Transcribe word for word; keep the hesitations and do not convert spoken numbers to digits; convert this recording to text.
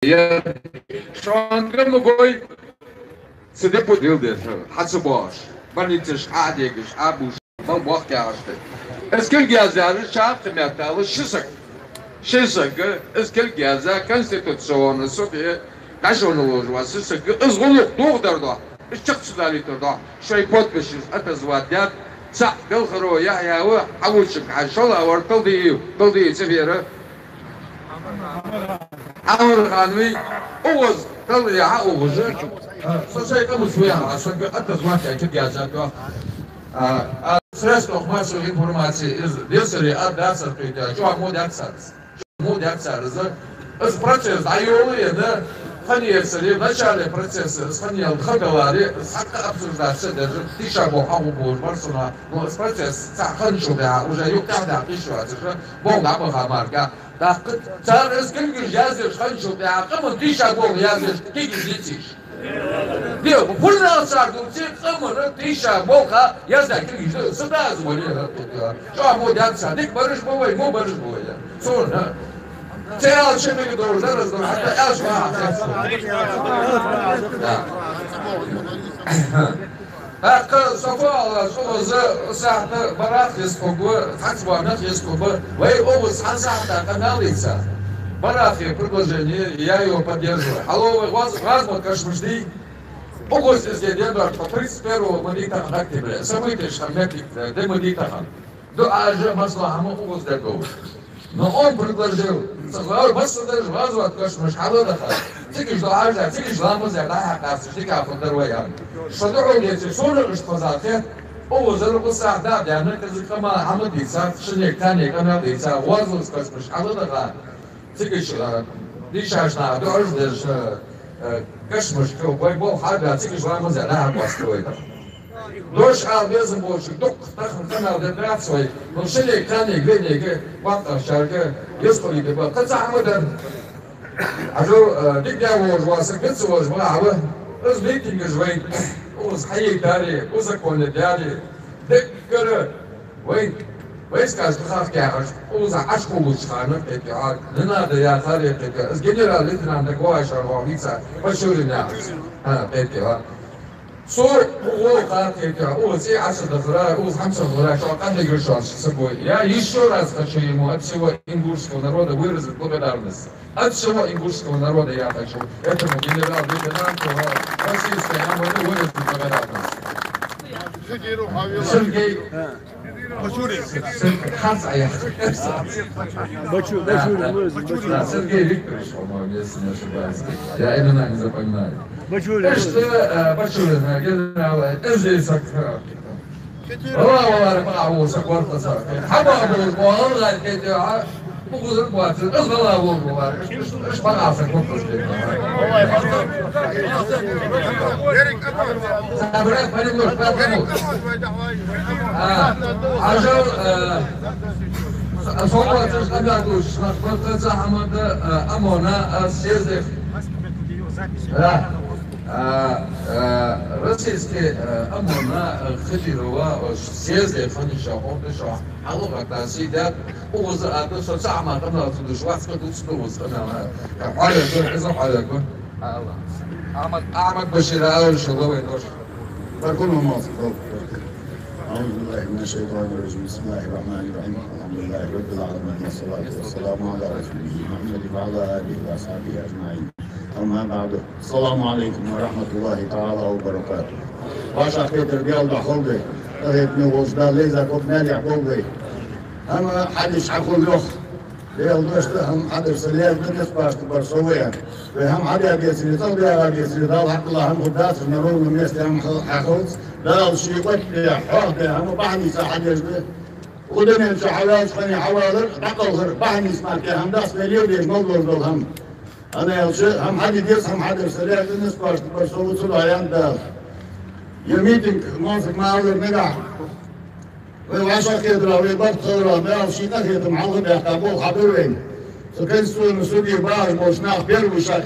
Е, шоана ма гой, цу депутат дилдеш, хьа ца боагӀаш, больницаш Ӏодегаш, Ӏобувш, мел бохкаяраш да. Из кулг яздаьр чакх меттала ши саг. Ши саг, из кулг яздаь Конституционни суде дӀашоана ловш ва ши саг, из гӀулакх дохадар духьа, из чакх ца далийтар духьа, шоай подписаш отозвать даьд, цхьаъ Белхаров Яхья ва, хьавучунга хьа шоллагӀвар Талдиев, Талдиев цӀи фу яр? Ӏамархан вий, укхаза Талдиев хьа укхаза. Со шоай къамаьл ца яхьа, сага отозвать яь кулг яздаьд духьа. А, а, средствах массовой информации из десаре а дацар кхетадаь, чӀоагӀа мо дац царца. Мо дац цар из. Из процесс дӀайолаенна, хӀана яцаре, в начале процесса из хӀана ял хадаларе, из хьакъ обсуждаться даже, тийша бо хьагӀу божмар сона, но из процесс цхьа хӀанзчул тӀехьа уже юкъ тӀехьа даккха йиш йоацаш, бо дӀабаха мара. ТӀаккха цар из кулгаш яздеш хӀанзчул тӀехьа, къаман тийша болх яздеш кулгаш диций уж? Де, фу нах цар дувций, къаман тийша болх яздаь кулгаш да, са да из вале, хӀаьта. ЧӀоагӀа мо дац цар, дика бараш ба вай, во бараш ба вай. Цунна. Цу аьлча мега довр дар из, хӀаьта аьлча ма хьа. Да. ТӀаккха со фу оал, укхаза сахьата барах хьестхургва, цхьацца бола нах хьестхургба, вай укхаза цхьан сахьата къамаьл дийца. Барахе предложени я, я поддерживаю. Хьалха вай гӀаз-, гӀазот кашамаш дий, укхаза из де дендош по тридцать первого ма дий тахан октября. Событеш хьа меттиг де ма дий тахан. ДуӀаш а, маслахьат а ма укхаза дергдолаш. Но он предложил, цу гӀа-, массадараш гӀазот кашамаш хьалдаха, цига уж дуӀаш а, цига уж ламаз а дӀахьакхац, уж дика хургдар вай аьнна. Шо духьал деций, сона иштта хоза хет, укхазара кхо сахьат да а даьнна, кӀезига къамаьл хьа ма дийца, шиннега, царнега къамаьл дийца, гӀазот кашамаш хьалдаха, цига уж, а, дийшача наха дуӀаш а деш, а, а, кашамашка вай болх хьабаь, цига уж ламаз а дӀахьакхоац вай тахан. Дош ала безам болча дукха тахан къамаьл дергдац вай, но шиннега, царнега, венега, баккхийчарга еза хилийта ба. Кхы цхьа хӀама да. Хьажал, э, дика даь волаш вола саг, гац волаш ма хьава. Из митингаш вайна, укхаза хьаяйтаре, узаконить даьре, даггара вайна, вай сказ хах каьхаш, укхаза Ӏаш хулуча хана кхетий хьа, не надо яхаре кхетий, из генерал-лейтенант даг ваха шоана ваха вица, Бачурин яхаш. ХӀа, кхетий хьа. Цо укхо кхетий хьа, укхо цӀи Ӏо ца дахара, укхо хӀама ца хилара, шоана къахьегар шоана саг вай. Я ещё раз хочу ему от всего ингушского народа выразить благодарность. От всего ингушского народа я хочу этому генерал-лейтенанту российской армии выразить благодарность. Сергей. Бачурин. Сер-, хас а я. Бачу-, да, Бачурин, да, Бачурин. Да, Сергей Викторович, по-моему, если не ошибаюсь. Я имена не запоминаю. Бачурин. Иштта, э, Бачурин, э, генерал, э, здесь, э, вала, вала, ре, бала, вала, саг варта, саг. Хьаба, вала, вала, ре, кхетий хьа, бу гузар боацар, аз вала, вала, вала, ре. Иш, иш, иш, бала, саг варта, саг. Собрать, понемножку, понемножку. А, хьажал, э, со-, со вацаш къамаьл дувцаш, нах, бакъда цхьа хӀама да, э, ОМОНа, э, съезде. Да. А, а, российский, а, ОМОНа, а, Хатирова, а, съезде ханна шоана, хӀанз шоана хьалха тасси даьд, укхаза а да, со цхьа хӀама къамаьл ца дувцаш вац, кхы дувц дувц къамаьл, а, хьоалаьцар, из хьоалаьцар. Ахьмад, Ахьмад-Башира алар шо ловай дош. Баркал ма малсаг. أعوذ بالله من الشيطان الرجيم. بسم الله الرحمن الرحيم. الحمد لله رب العالمين. والصلاة والسلام على رسوله محمد وعلى آله وأصحابه أجمعين. أما بعد. السلام عليكم ورحمة الله تعالى وبركاته. Ваша хетар бел да хилда. Тахетне волча Дала лайза кхоъ мел яхь болба. ХӀама хьадеш хьахул йоах. Даьла дошта хӀама хьадар са лаьрда, низ башта бар со ваьнна. Вай хӀама хьадаь децаре, цӀагӀа даьгӀа децаре, Дала хьакъала хӀама хургдац, на ровном месте хӀама хьа-, хьахилац. Дала ший къоастабаь, хьоахабаь хӀама бахьанца хьадеш да. Укх дунен чу хьаваьлча хана хьавалар, дӀакхалхар бахьанца мара кхы хӀама дац, вай леладеш мел долаш дола хӀама. ХӀана аьлча, хӀама хьаде деза, хӀама хьадар са лаьрда, низ башта бар со ва, цудухьа яьннад Дала. Ер митинг, малсага ма аллара, нагахь вай вӀашагӀкхетарах, вай барт хиларах, Дала ший къахетам хьалхабаьккха болх хьабир вайна. Цу Конституционни суде багӀаш болча наха первый шаг